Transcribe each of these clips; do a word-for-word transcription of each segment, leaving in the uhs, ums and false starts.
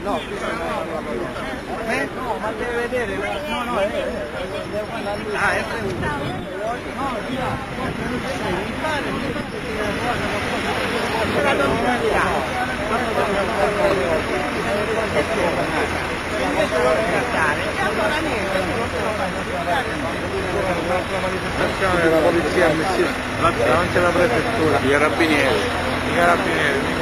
No, questo no, no, no. Eh? No, ma deve vedere, no, no, eh, eh, eh, devo andare lì. Ah, è preso. No, no, mi pare, mi pare che sia buono, non posso dire buono, non posso dire buono. Invece vuole cantare, e allora niente, non posso fare. Un'altra manifestazione della polizia a Messina, davanti alla prefettura. I carabinieri. I carabinieri.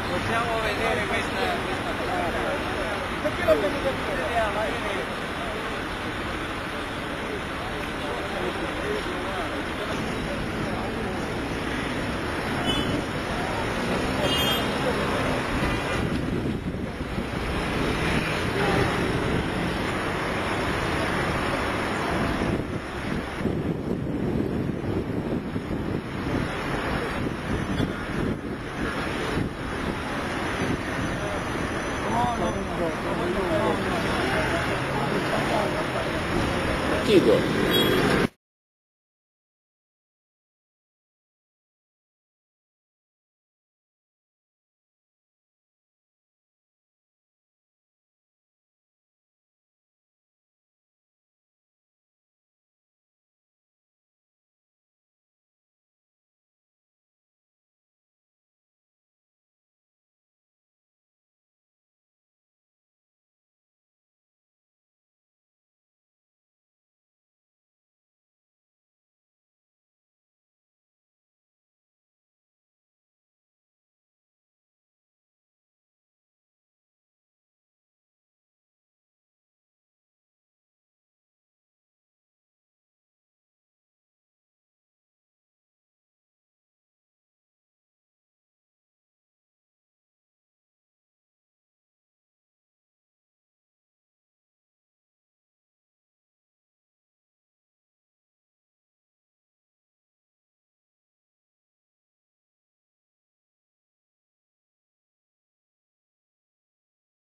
Possiamo vedere questa, questa strada? Perché non vedi che... Vediamo, vediamo. Chico,